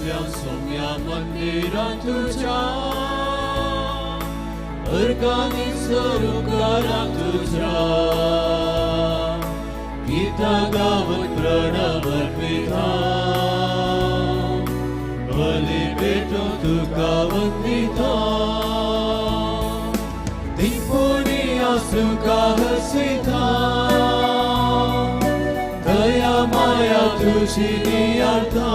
देवांतल्या सोम्या मंदिरां तुज्या अर्गांनी सरुकारां तुज्या गीतां गावन प्रणव अर्पिता बली भेटून तुका वंदिता दिपोणी आसुका हसिता दया माया तुझी नियार्ता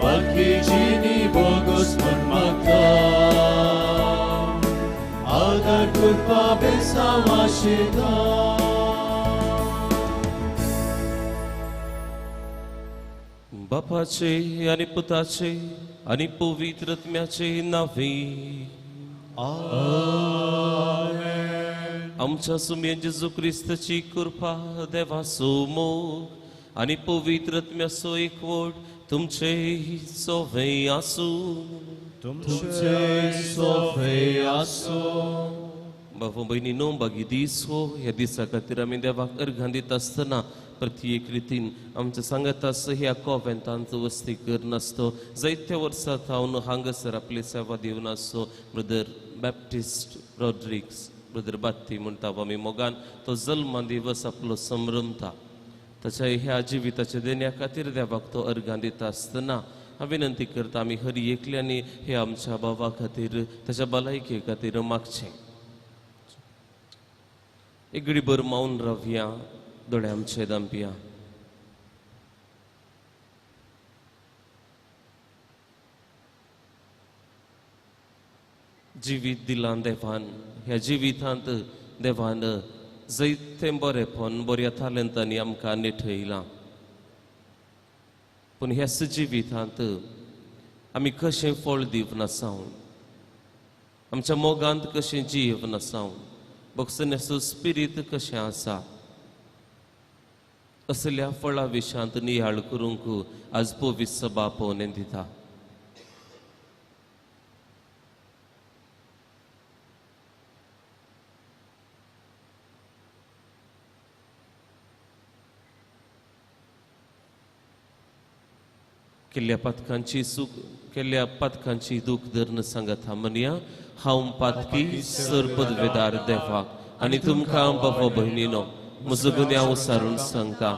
पालखी जिनी बोगस म्हण मागता आदार कृपा बेसांव आशिता. बापाचे आनी पुताचे आनी पवित्र आत्म्याचे नावे आमेन. आमच्या सुम्या जेजू क्रिस्ताची कृपा, देवाचो मोग आनी पवित्र आत्म्याचो एकवट तुमचे सोवे आसूं. तुमचे सोवे आसूं. बाबा भयणीनो, बागी दीस हो ह्या दिसा खातीर आमी देवाक अर्घां दिता आसतना प्रत्येक रितीन आमच्या सांगत आसा ह्या कोवेंतांत वस्ती करनासतो जायत्या वर्सां थावन हांगासर आपली सेवा दिवन आसो ब्रदर बॅप्टिस्ट रॉड्रिक्स, ब्रदर बात्ती म्हणटा आमी मोगान, तो जल्मा दिवस आपलो संभ्रमता. ताच्या ह्या जिविताच्या देण्या खातीर देवाक तो अर्घां दिता आसतना हांव विनंती करता आमी हर एकल्यांनी हे आमच्या भावा खातीर, ताच्या भलायके खातीर मागचें. एक घडीभर मावन रावया, दोळे आमचे दांपया. जिवीत दिलां देवान, ह्या जिवितांत देवान जैतें बरेपण बऱ्या तालेंतांनी आमकां नेठयलां. पूण ह्याच जिवितांत आमी कशें फळ दिवन आसाव, आमच्या मोगांत कशें जियेवन आसाव, भक्सण्याचो स्पिरीत कशें आसा, असल्या फळा विशांत नियाळ करूंक आज पवित्र सभा पळोवन दिता. केल्ल्या पातकांची सुख, केल्ल्या पातकांची दूख धरून सांगता म्हणया, हांव पातकी सर्पदवेदार देवाक आनी तुमकां बाबा भयणीनो म्हजो गुन्यांव सारून सांगता.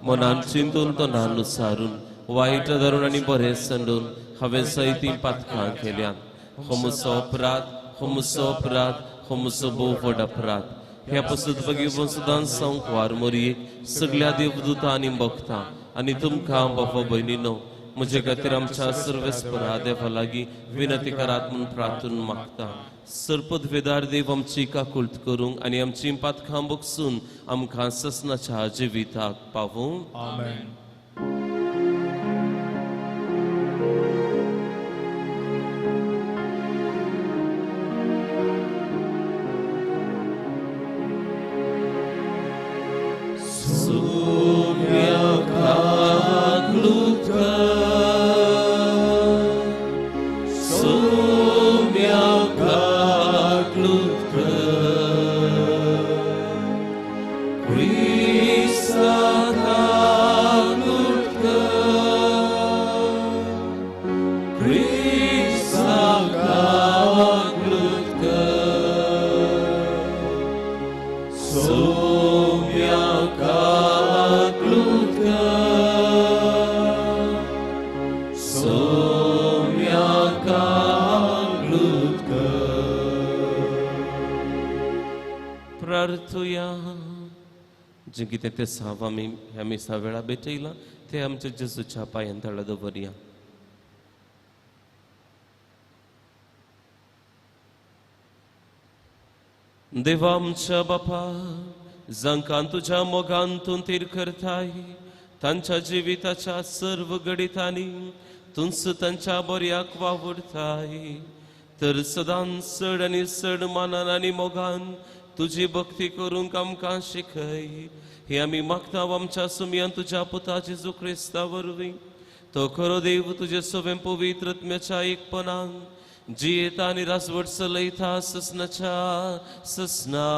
मनान चिंतून तोंडान सारून वायट धरून आनी बरें सांडून हांवें जायतीं पातकां केल्यांत. हो म्हजो अपराध, हो म्हजो अपराध, हो म्हजो भोव व्हड अपराध. ह्या पसत बगी सदांच संकवार मोरयेक सगल्या देवदूतां आनी भक्तां आनी तुमकां बाबा भयणीनो म्हजे खातीर आमच्या सर्वेस्परा देवा लागीं विनंती करात म्हूण प्रार्थून मागता. सर्पदवेदार देव आमची काकुळट करूंक आनी आमची पातकां बगसून आमकां ससनाच्या जिविताक पावूं. आमेन. जें कितें तें साव आमी ह्या मिसा वेळा भेटयलां तें आमच्या जेजूच्या पांयां तळा दवरया. देवा आमच्या बापा, जांकां तुज्या मोगान तूं तीर करताय तांच्या जिविताच्या सर्व घडितांनी तूंच तांच्या बऱ्याक वावुरताय, तर सदांच चड आनी चड मानान आनी मोगान तुजी भक्ती करूंक आमकां शिकय. हे आमी मागता आमच्या सुमयान तुज्या पुता जेजू क्रिस्ता वरवीं. तो खरो देव तुजे सवें पवित्र आत्म्याच्या एकपणान जियेता आनी राजवट चलयता ससनाच्या ससना.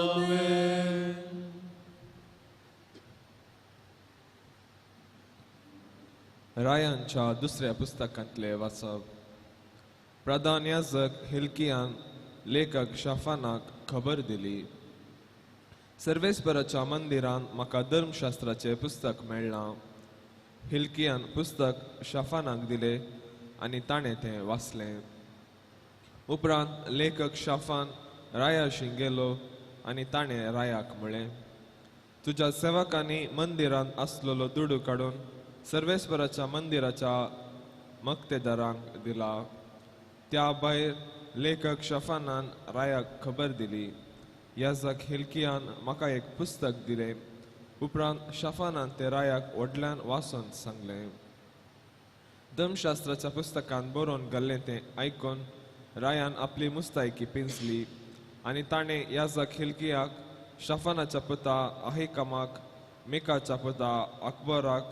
आमेन. रायांच्या दुसऱ्या पुस्तकांतले वाचप. प्रधान याजक हिल्कियान लेखक शाफानाक खबर दिली, सर्वेस्पराच्या मंदिरान म्हाका धर्मशास्त्राचें पुस्तक मेळ्ळां. हिल्कियान पुस्तक शाफानाक दिलें आनी ताणें तें वाचलें. उपरांत लेखक शाफान रायाशी गेलो आनी ताणें रायाक म्हळें, तुज्या सेवकांनी मंदिरांत आसलेलो दुडू काडून सर्वेस्पराच्या मंदिराच्या मक्तेदारांक दिला. त्या भायर लेखक शाफानान रायाक खबर दिली, याजक हिल्कियान म्हाका एक पुस्तक दिलें. उपरांत शाफानान ते रायाक व्हडल्यान वाचून सांगलें. धर्मशास्त्राच्या पुस्तकान बरोवन घाल्लें तें आयकून रायान आपली मुस्तायकी पिंजली आनी ताणें याजक हिल्कियाक, शाफानाच्या पुता अहिकमाक, मिकाच्या पुता अकबराक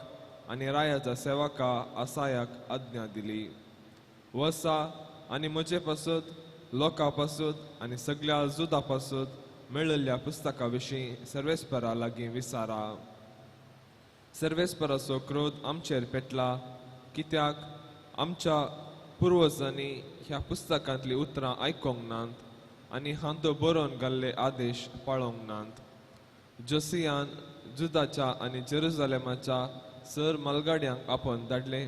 आनी रायाच्या सेवका आसायाक आज्ञा दिली, वसा आनी म्हजे पासत, लोकां पासत आनी सगळ्या जुदा पासत मेळिल्ल्या पुस्तका विशीं सर्वेस्परा लागीं विचारा. सर्वेस्पराचो क्रोध आमचेर पेटला, कित्याक आमच्या पुर्वजांनी ह्या पुस्तकांतलीं उतरां आयकूंक नात आनी हांतो बरोवन घाल्ले आदेश पाळोंक नात. जोसियान जुदाच्या आनी जेरुजालेमाच्या सर मालगाड्यांक आपोवन धाडले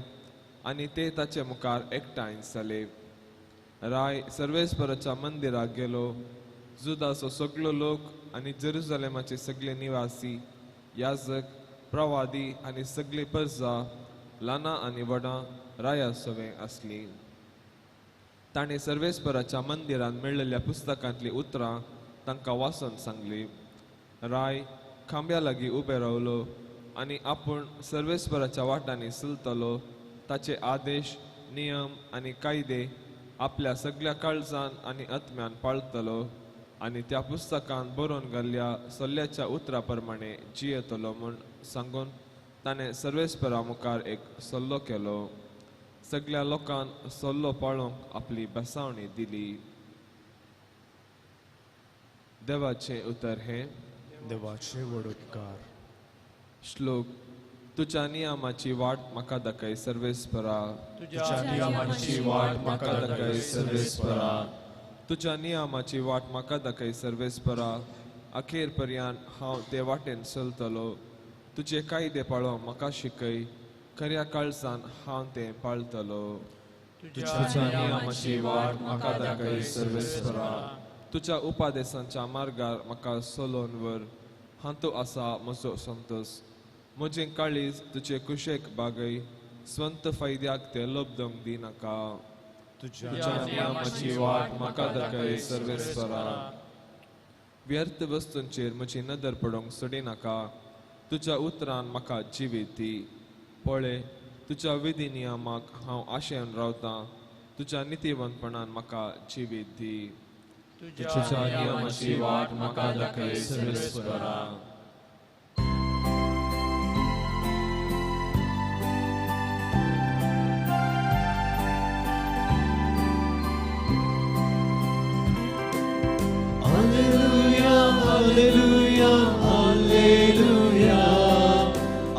आनी ते ताचे मुखार एकठांय जाले. राय सर्वेस्पराच्या मंदिराक गेलो. जुदाचो सगलो लोक आनी जेरुजालेमाचे सगळे निवासी, याजक, प्रवादी आनी सगळी परजा, ल्हानां आनी व्हडां राया सवें आसली. ताणें सर्वेस्पराच्या मंदिरांत मेळिल्ल्या पुस्तकांतलीं उतरां तांकां वाचून सांगली. राय खांब्या लागीं उबे रावलो आनी आपूण सर्वेस्पराच्या वाटांनी चलतलो, ताचे आदेश, नियम आनी कायदे आपल्या सगळ्या काळजान आनी आत्म्यान पाळतलो आनी त्या पुस्तकान बरोवन घाल्ल्या सल्ल्याच्या उतरा प्रमाणे जियेतलो म्हूण सांगून ताणें सर्वेस्परा मुखार एक सल्लो केलो. सगळ्या लोकांक सल्लो पाळोवंक आपली बसावणी दिली. देवाचें उतर हें देवाचे व्हड उपकार. श्लोक. तुज्या नियमाची वाट म्हाका दाखय सर्वेस्परा, तुज्या नियमाची वाट म्हाका दाखय सर्वेस्परा, तुज्या नियमाची वाट म्हाका दाखय सर्वेस्परा. अखेर पर्यंत हांव ते वाटेन चलतलो. तुजे कायदे पाळोवंक म्हाका शिकय, खऱ्या काळजान हांव तें पाळतलो. तुज्या नियमाची वाट म्हाका दाखय सर्वेस्परा, तुज्या उपादेसांच्या मार्गार म्हाका चलोवन व्हर. हातूंत आसा म्हजो संतोश. म्हजें काळीज तुजे कुशेक बागय, स्वंत फायद्याक तें लब्दोवंक दिनाका. तुज्या नियमाची वाट म्हाका दाखय सर्वेस्परा, व्यर्थ वस्तूंचेर म्हजी नदर पडोवंक सोडिनाका. तुज्या उतरान म्हाका जिवीत दी. पळय, तुज्या विधी नियमाक हांव आशेन रावतां. तुज्या नितीवंतपणान म्हाका जिवीत दी. तुज्या नियमाची वाट म्हाका दाखय सर्वेस्परा. Alleluia, alleluia, alleluia,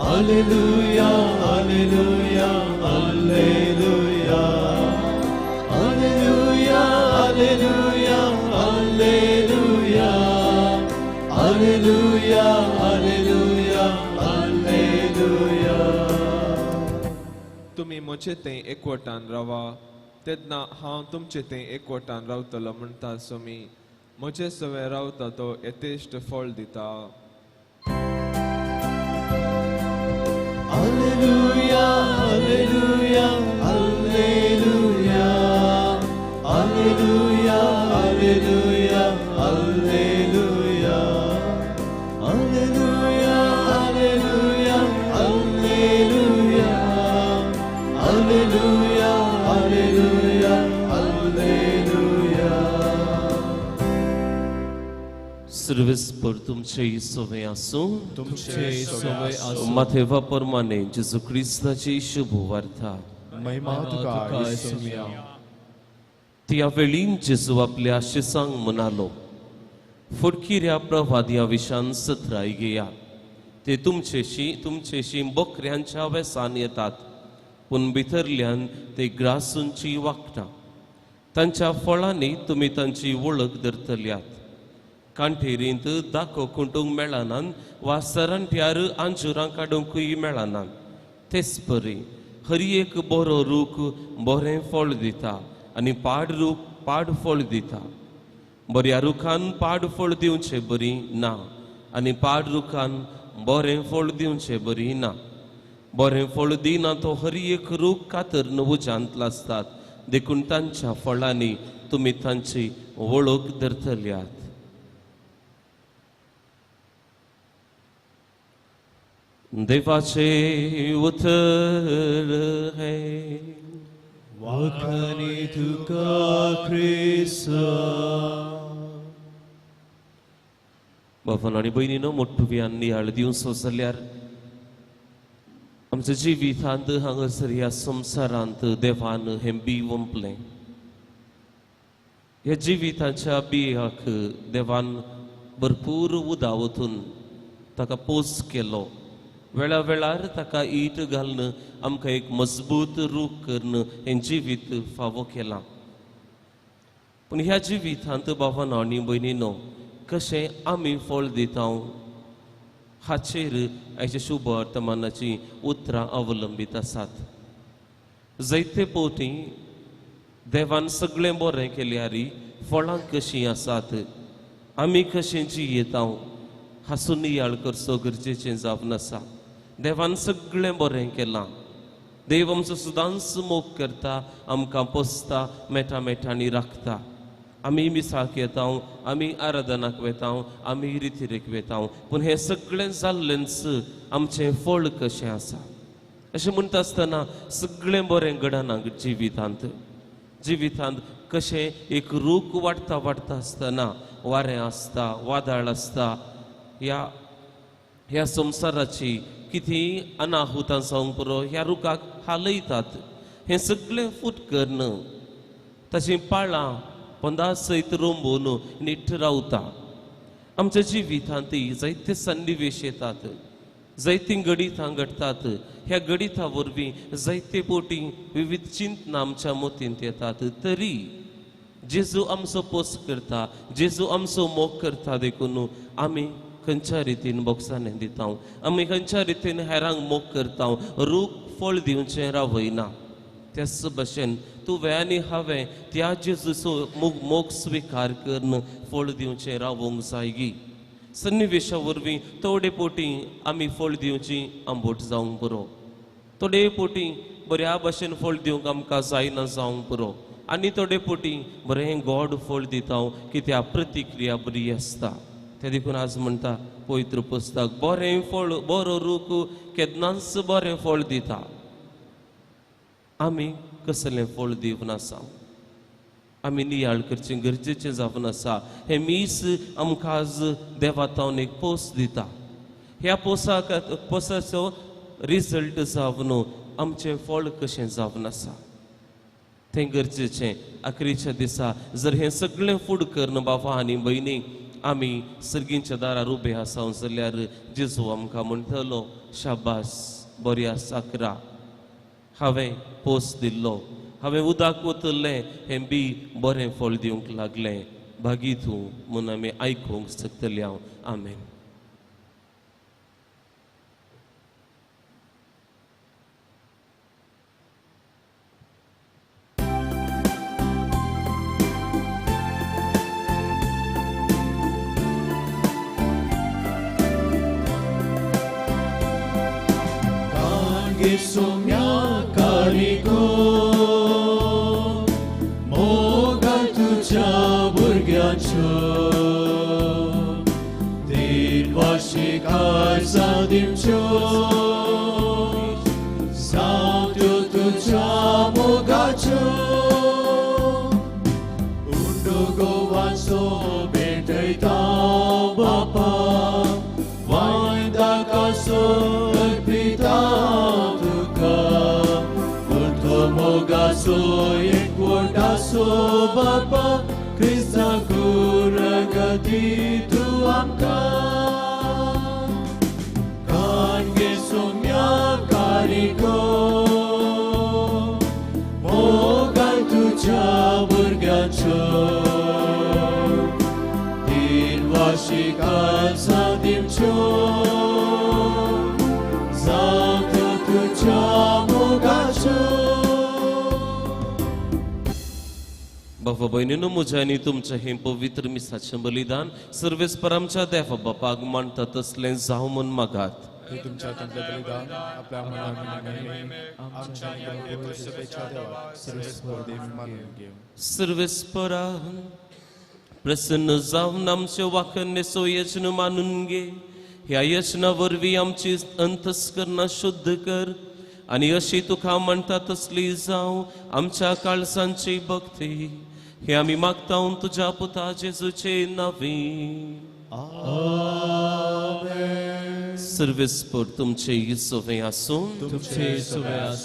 alleluia, alleluia, alleluia, alleluia, alleluia, alleluia, alleluia, alleluia. तुमी म्हजे थंय एकवटान रावा, तेन्ना हांव तुमचे थंय एकवटान रावतलो म्हणटा स्वामी. म्हजे सवें रावता तो यथेश्ट फळ दिता. Alleluia, alleluia, alleluia, alleluia, alleluia, alleluia, alleluia, alleluia, alleluia, alleluia, alleluia, alleluia. सर्वेस्पर तुमचे सवे आसूं. तुमचे सवे आसूं. माथेवा प्रमाणे जेजू क्रिस्ताची शुभ वार्ता. महिमा तुका येसुया. त्या वेळी जेजू आपल्या शिसांक म्हणालो, फुडकिऱ्या प्रवाद्या विशान सत्राय घेयात. ते तुमचेशी तुमचेशी बकऱ्यांच्या वेसान येतात, पूण भितरल्यान ते ग्रासूंची वागता. तांच्या फळांनी तुमी तांची वळख धरतल्यात. कांठेरींत दाखो खुंटूंक मेळनात वा सरांट्यार आंजुरां काडूंकय मेळनात. तेच परी हर एक बरो रूख बरें फळ दिता आनी पाड रूख पाड फळ दिता. बऱ्या रुखान पाड फळ दिवचें बरी ना आनी पाड रुखान बरें फळ दिवचें बरी ना. बरें फळ दिना तो हर एक रूख कातरून उज्यांत लासतात. देखून तांच्या फळांनी तुमी तांची वळख धरतल्यात. देवाचे उतर हे. वाखाणी तुका क्रिस्ता. बाबांनो आनी भयणीनो, मोटव्यान नियाळ दिवचो जाल्यार आमच्या जिवितांत हांगासर ह्या संवसारांत देवान हें बी वंपलें. ह्या जिविताच्या बियाक देवान भरपूर उदा वतून ताका पोस केलो. वेळा वेळार ताका ईट घालून आमकां एक मजबूत रूख करून हें जिवीत फावो केलां. पूण ह्या जिवितांत बाबांनो आनी भयणीनो, कशें आमी फळ दिता हाचेर आयच्या शुभ वर्तमानाची उतरां अवलंबीत आसात. जायते पवटी देवान सगळें बरें केल्यार फळां कशीं आसात, आमी कशें जियेता हाचो नियाळ करचो गरजेचें जावन आसा. देवान सगळें बरें केलां. देव आमचो सदांच मोग करता, आमकां पोसता, मेटा मेटांनी राखता. आमी मिसाक येता, आमी आराधनाक वेता, आमी रितिरेक वेता, पूण हें सगळें जाल्लेंच आमचें फळ कशें आसा अशें म्हणटा आसतना सगळें बरें घडना जिवितांत. जिवितांत कशें एक रूख वाडटा वाडटा आसतना वारें आसता, वादळ आसता, ह्या ह्या संवसाराची कितें अनाहुतां जावंक पुरो ह्या रुखाक हालयतात. हें सगळें फूट करून ताचीं पाळां पोंदा सयत रोंबून नीट रावता. आमच्या जिवितांत जायते सन्निवेश येतात, जायतीं गणितां घडटात. ह्या गणिता वरवीं जायते पोटी विविध चिंतना आमच्या मतींत येतात. तरी जेजू आमचो पोस करता, जेजू आमचो मोग करता. देखून आमी खंयच्या रितीन बोगसाणे दिता, आमी खंयच्या रितीन हेरांक मोग करता. रूख फळ दिवचें रावयना. त्याच भशेन तुवें आनी हांवें त्या जेजूचो मोग स्विकार करून फळ दिवचें रावोंक जायगी. सन्निवेशा वरवीं थोडे पोटी आमी फळ दिवची आंबोट जावंक पुरो, थोडे पोटी बऱ्या भशेन फळ दिवंक आमकां जायना जावंक पुरो, आनी थोडे पोटी बरें गोड फळ दिता की त्या प्रतिक्रिया बरी आसता. ते देखून आज म्हणटा पवित्र पुस्तक, बरें फळ बरो रूख केन्नाच बरें फळ दिता. आमी कसलें फळ दिवन आसा, आमी नियाळ करचें गरजेचें जावन आसा. हें मीस आमकां आज देवा तावन एक पोस दिता. ह्या पोसाक पोसाचो रिजल्ट जावन आमचें फळ कशें जावन आसा तें गरजेचें. आखरीच्या दिसा जर हें सगळें फूड करून बाबा आनी भयणी आमी सर्गींच्या दारार उबे आसा जाल्यार जेजू आमकां म्हणटलो, शाबास बऱ्या साकरा, हांवें पोस दिल्लो, हांवें उदक ओतल्लें, हें बी बरें फळ दिवंक लागलें, भागी तूं म्हूण आमी आयकूंक शकतली हांव. आमेन. Soumya Kariko. तुझ्या भुरग्यांच्यो दिनवाशी दिवच्यो जावं त्यो तुझ्या मोगाच्यो. बाबा भयणीनो, म्हज्या आनी तुमचें हें पवित्र मिसाचें बलिदान सर्वेस्पर आमच्या देवा बापाक मानता तसलें जावं म्हूण मागात. हे तुमच्या हातांतलें बलिदान आपल्या मनाक आमच्या सभेच्या देवाक सर्वेस्पर देव मानून घेवं. सर्वेस्परा प्रसन्न जावन आमचे वाखन्ने सो यज्ञ मानून घे. ह्या यज्ञा वरवीं आमची अंतस्करणां शुद्ध कर आनी अशी तुका म्हणटा तसली जावं आमच्या काळजांची भक्ती. हे आमी मागता तुज्या पुता जेजूचे नांवी. सर्वेस्पर तुमचे सोवे आसूं.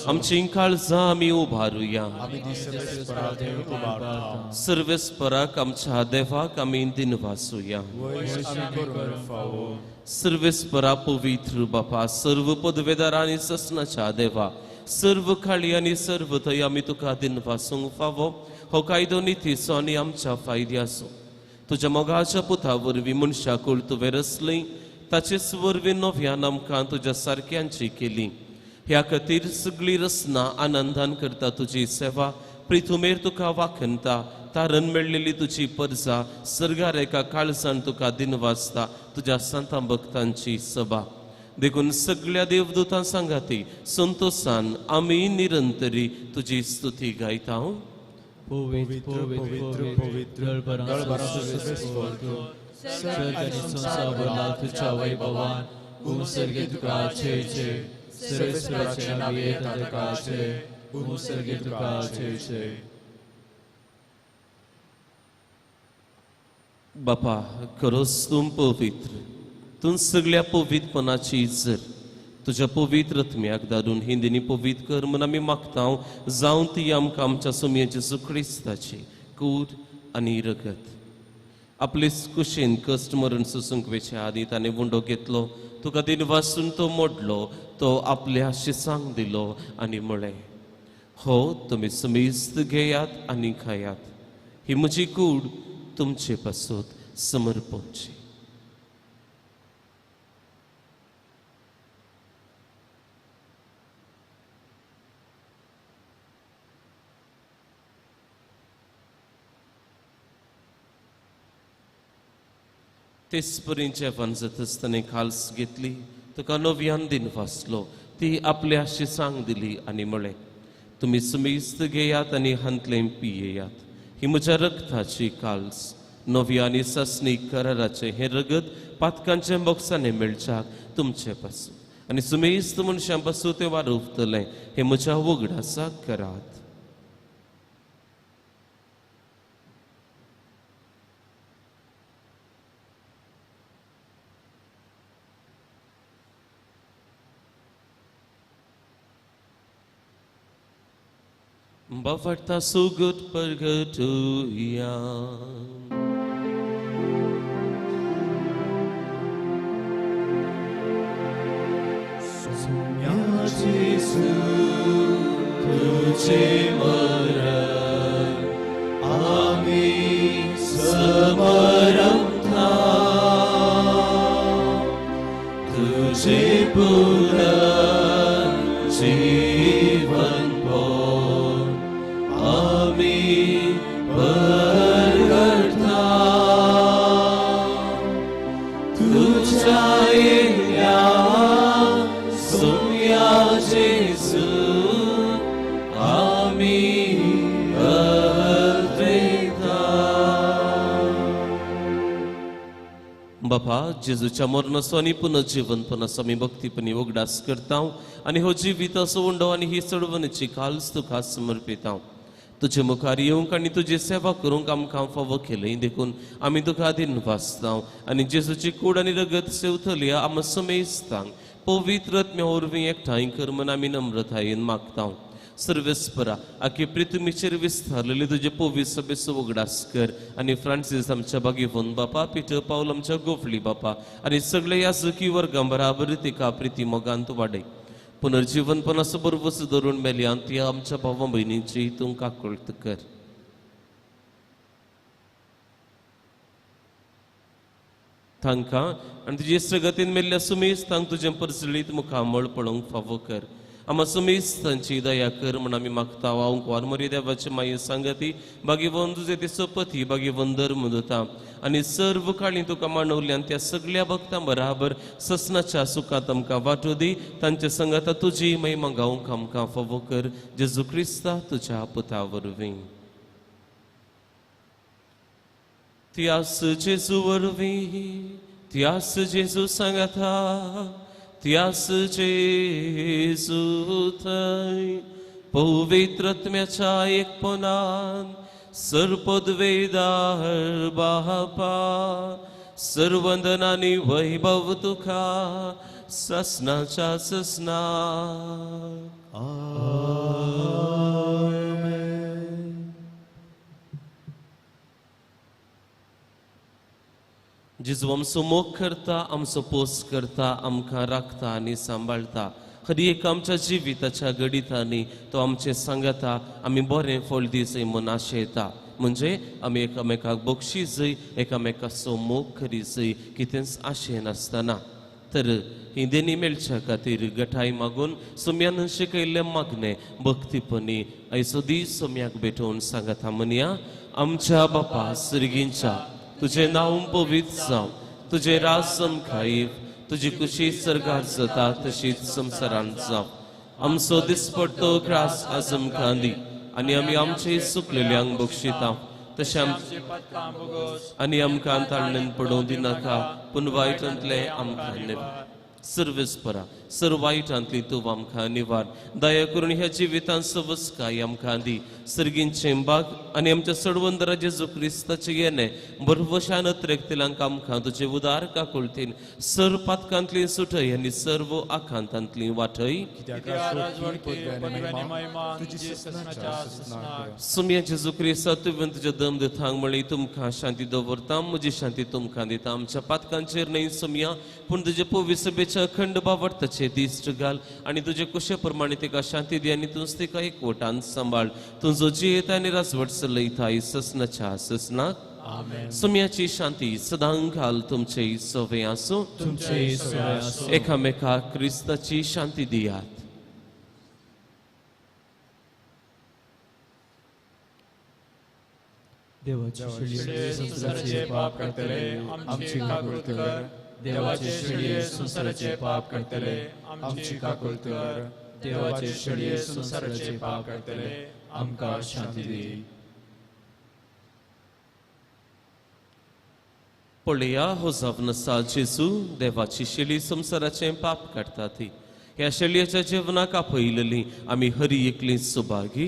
आमची काळजां आमी उबारुया. सर्वेस्पराक आमच्या देवाक आमी दिनवासुया. सर्वेस्परा पवित्र बापा, सर्व पदवेदार आनी ससनाच्या देवा, सर्व खाली आनी सर्व थंय आमी तुका दिनवासूंक फावो. हो कायदो नितीचो आनी आमच्या फायद्याचो. तुज्या मोगाच्या पुता वरवीं मनशाकूळ तुवें रचली, ताचेच वरवीं नव्यान आमकां तुज्या सारक्यांची केली. ह्या खातीर सगळी रचना आनंदान करता तुजी सेवा, प्रिथुमेर तुका वाखनता. तारण मेळ्ळेली तुजी परजा सर्गार एका काळजान तुका दिनवासता तुज्या संतां भक्तांची सभा. देखून सगळ्या देवदूतां सांगाती संतोषान आमी निरंतरी तुजी स्तुती गायता. पवित्र पवित्र पवित्र दळभराचो सर्वेस्पर तूं, स्वर्ग आनी संवसार भरला तुज्या वैभवान. उमसर्गे तुका जय जय. सर्वेस्पराचे नांव येता तुका जय. उमसर्गे तुका जय जय. बापा, खरोच तूं पवित्र, तूं सगळ्या पवित्रपणाची जर तुज्या पवित्र आत्म्याक धाडून हिंदीनी पवित्र कर म्हूण आमी मागता. जावं ती आमकां आमच्या सोमये जेजू क्रिस्ताची कूड आनी रगत. आपले कुशीन कश्ट मरण सोसूंक वेचे आदी ताणें उंडो घेतलो, तुका दिनवासून तो मोडलो, तो आपल्या शिसांक दिलो आनी म्हळें, हो तुमी समेस्त घेयात आनी खायात, ही म्हजी कूड तुमचे पासत समर्पणची. तेच परी जेवण जातच ताणें खाल्स घेतली, तुका नव्यान दिनवासलो, ती आपल्या शिसांक दिली आनी म्हळें, तुमी समेस्त घेयात आनी हांतलें पियेयात, ही म्हज्या रगताची काल्स, नव्या आनी सासणी कराराचें हें रगत पातकांच्या बोक्सांनी मेळच्याक तुमचे पासून आनी सुमेस्त मनशां पासून तें वारोवतलें. हें म्हज्या वगडासाक करात. Bavarta sugut pergatuya. Sumya Jesu tujhe maran ami samaramtha tujhe puran jeevan pon ami pargartha tujha ya Sumya Jesu ami advaita. बापा, जेजूच्या मरणाचो आनी पुनर्जीवनपणाचो आमी भक्तीपणी उगडास करता आनी हो जिविताचो उंडो आनी ही चडवणीची काल्स तुका समर्पिता. तुजे मुखार येवंक आनी तुजी सेवा करूंक आमकां फावो केली देखून आमी तुका दिनवासता आनी जेजूची कूड आनी रगत सेवतली आम समेस्तांक पवित्र आत्म्या वरवीं एकठांय कर म्हूण आमी नम्रतायेन मागता. सर्वेस्परा, आखी पृथ्वीचेर विस्तारलेली तुजे पवित्र सभेचो उगडास कर आनी फ्रांसीस आमच्या बागेवन बापा, पिटर पावल आमच्या गोफली बापा आनी सगळे याजकी वर्गां बराबर तिका प्रिती मोगांत वाडय. पुनर्जीवनपणाचो बरवस धरून मेल्यान ती आमच्या भावा भयणींची तूं काकुळट कर. तांकां आनी तुजे इश्टगतीन मेल्ल्या सुमेस तांक तुजें परजळीत मुखामळ पळोवंक फावो कर. आमा सुमेस तांची दया कर म्हूण आमी मागता. हांव कुवारमरी देवाचे माये सांगती बागेवन तुजे ते सोपती बागेवन धर्म दिता आनी सर्व काळी तुका मानवल्यान त्या सगळ्या भक्तां बराबर ससनाच्या सुखांत आमकां वांटो दी. तांच्या संगाता तुजी महिमा गावंक आमकां फावो कर. जेजू क्रिस्ता तुज्या पुता वरवीं. त्यास जेजू वरवीं, त्यास जेजू सांगाता, त्यास जेजू थंय पवित्र आत्म्याच्या एकपणान सर्पद्वेदार बापा सर्वंदनानी वैभव तुका ससनाच्या ससना. जेजू आमचो मोग करता, आमचो पोस करता, आमकां राखता आनी सांबाळटा. हर एक आमच्या जिविताच्या घडितांनी तो आमचें सांगता. आमी बरें फळ दिसय म्हूण आशेता. म्हणजे आमी एकामेकाक बक्षीस जय, एकामेकाचो मोग करी जय, कितेंच आशेनासतना. तर ही देणी मेळच्या खातीर गठाय मागून सोम्यान शिकयल्लें मागणें भक्तीपणी आयचो दीस सोम्याक भेटोवन सांगता. म्हणया, आमच्या बापा सर्गींच्या, तुझे नांव पवित्र जावं, तुझे राज आमकां येव, तुजी कुशी सर्गार जाता तशीच संवसारांत जावं. आमचो दिसपट्टो ग्रास आज आमकां दी आनी आमी आमचे चुकलेल्यांक बक्षिता तशें आनी आमकां ताळणेन पडोवं दिनाका, पूण वायटांतलें आमकां निवार. सर्वेस्परा सर्व वायटांतली तूं आमकां निवार. दया करून ह्या जिवितांत सवस्काय आमकां दी. सर्गींचें बाग आनी आमच्या सडवंदरा जेजू क्रिस्ताचें येणें बरवशान अत्रेकतेल्यांक आमकां तुजे उदार काकुळतीन सर्व पातकांतली सुटय आनी सर्व आकांतांतली वाटय. सुम्या जेजू क्रिस्ता तुवें तुज्या दम दितांक म्हळी तुमकां शांती दवरता, म्हजी शांती तुमकां दिता. आमच्या पातकांचेर न्हय सुम्या, पूण तुजे पवित्र सभेच्या अखंड बावडताचे दिश्ट घाल आनी तुजे कुशे प्रमाणे तिका शांती दी आनी तूंच तिका एकवटान सांबाळ. तुजो जियेता आनी राजवट चलयता ससनाच्या ससनाक. सुम्याची शांती सदां घाल तुमचे सवे आसूं. एकामेका क्रिस्ताची शांती दियात. देवाचे संवसाराचे पाप करतले आमची काकुळट कर. देवाचे शेळये संवसाराचे पाप करतले आमची काकुळट कर. देवाचे शेळये संवसाराचे पाप करतले आमकां शांती दी. पळया हो जावन आसा जेजू देवाची शेळी संवसाराचें पाप काडटा ती. ह्या शेळयेच्या जेवणाक आपयलेली आमी हरी एकली सुभागी.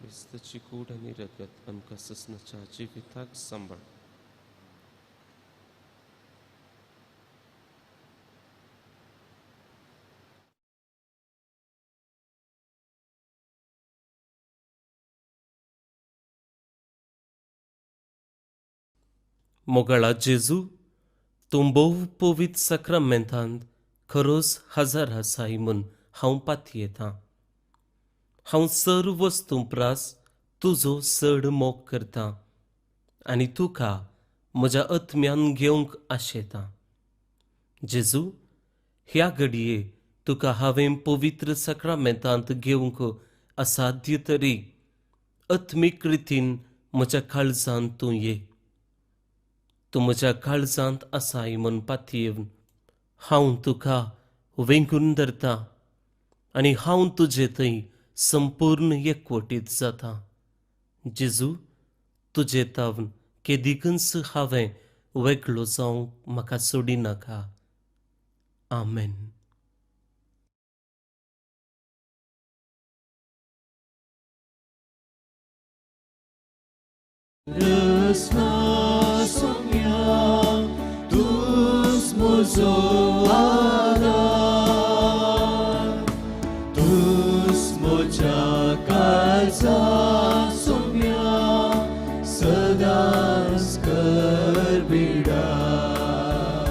क्रिस्ताची कूड आनी रगत आमकां ससनाच्या जिविताक सांबाळ. मोगाळा जेजू, तूं भोव पवित्र साक्रामेंतांत खरोच हजार आसाय म्हूण हांव पातयेतां. हांव सर्व वस्तूं प्रास तुजो चड मोग करतां आनी तुका म्हज्या आत्म्यान घेवंक आशेतां. जेजू, ह्या घडये तुका हांवें पवित्र साक्रामेंतांत घेवंक असाध्य तरी आत्मीक रितीन म्हज्या काळजांत तूं ये. तूं म्हज्या काळजांत आसाय म्हूण पातयेवन हांव तुका वेंगून धरता आनी हांव तुजे थंय संपूर्ण एकवटीत जाता. जेजू, तुजे तावन केदिकूच हांवें वेगळो जावंक म्हाका सोडिनाका. आमेन. तूच म्हजो आदार, तूच म्हज्या काळजा सोम्या सदांच कर बिडार.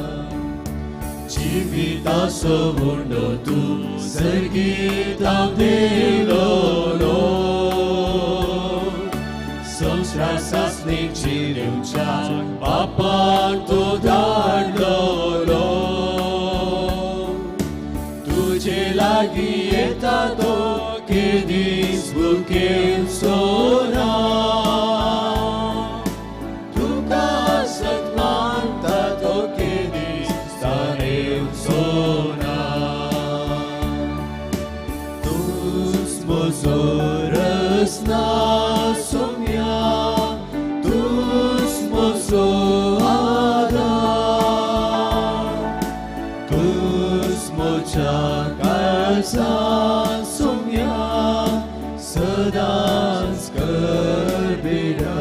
जिविताचो उंडो तूं सर्गीत हांव देवलो, त्रासासनी दिवच्या बापान तो धाडलो तुझे लागीं येता तो केदीस भुकेवचो ना तुका सत मानता तो केदीस तारेवचो ना तूच म्हजो रसना सोम्या तूच म्हजो आदार तूच म्हज्या काळजांत सोम्या सदांच करबिरा.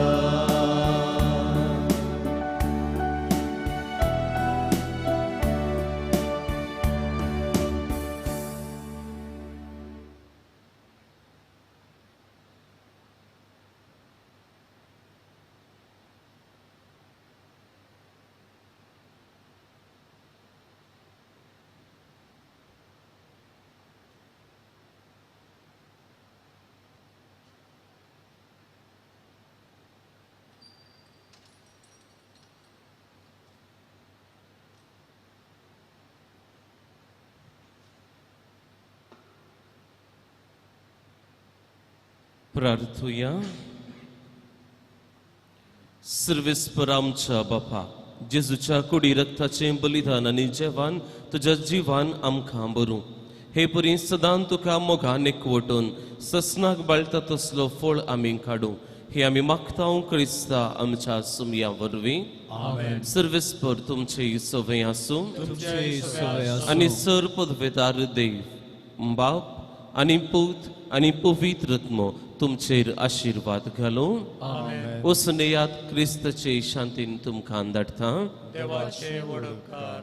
प्रार्थुया. सर्वेस्पर आमच्या बापा, जेजूच्या कुडी रक्ताचें बलिदान आनी जेवण तुज्या जिवान आमकां बरूं हे परी सदां तुका मोगान एकवटून ससनाक बाळटा तसलो फळ आमी काडूं हे आमी मागता क्रिस्ता आमच्या सुमया वरवीं. सर्वेस्पर तुमचे सवय आसूं आनी सर पदवेदार देव बाप आनी पूत आनी पवित्र आत्मो तुमचेर आशिर्वाद घालूं. वसनेयात क्रिस्ताचे शांतीन तुमकां धाडटा. देवाचे व्हड उपकार.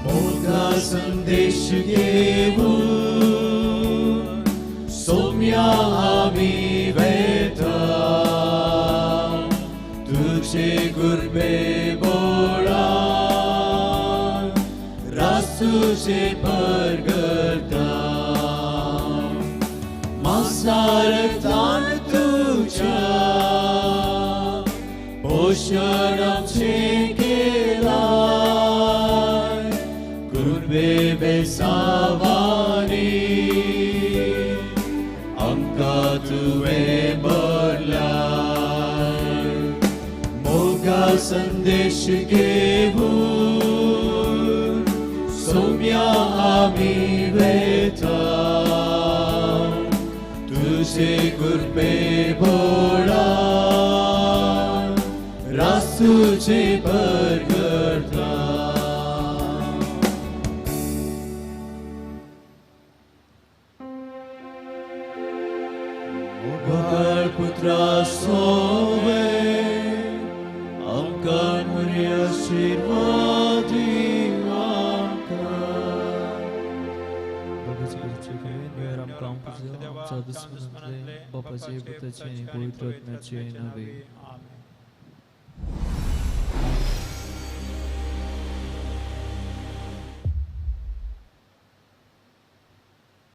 मोगा संदेश घेऊन सोम्या आमी वेता तुझे गुरबे बोळा रास तुझे परगता मासारतान तुझ्या पोषण आमचे केलाय गुरबे बेसावानी आमकां तुवें भरलाय. मोगा संदेश घेऊन सोम्या आमी वेता तुझे गुरबे बोळा रास तुझे परगता. पुत्रा सोवे आमकां मरे आशिर्वादी आमकां. आमच्या दुस्मनांतले बापाचे पुताचे आनी पवित्र आत्म्याचे नांवे.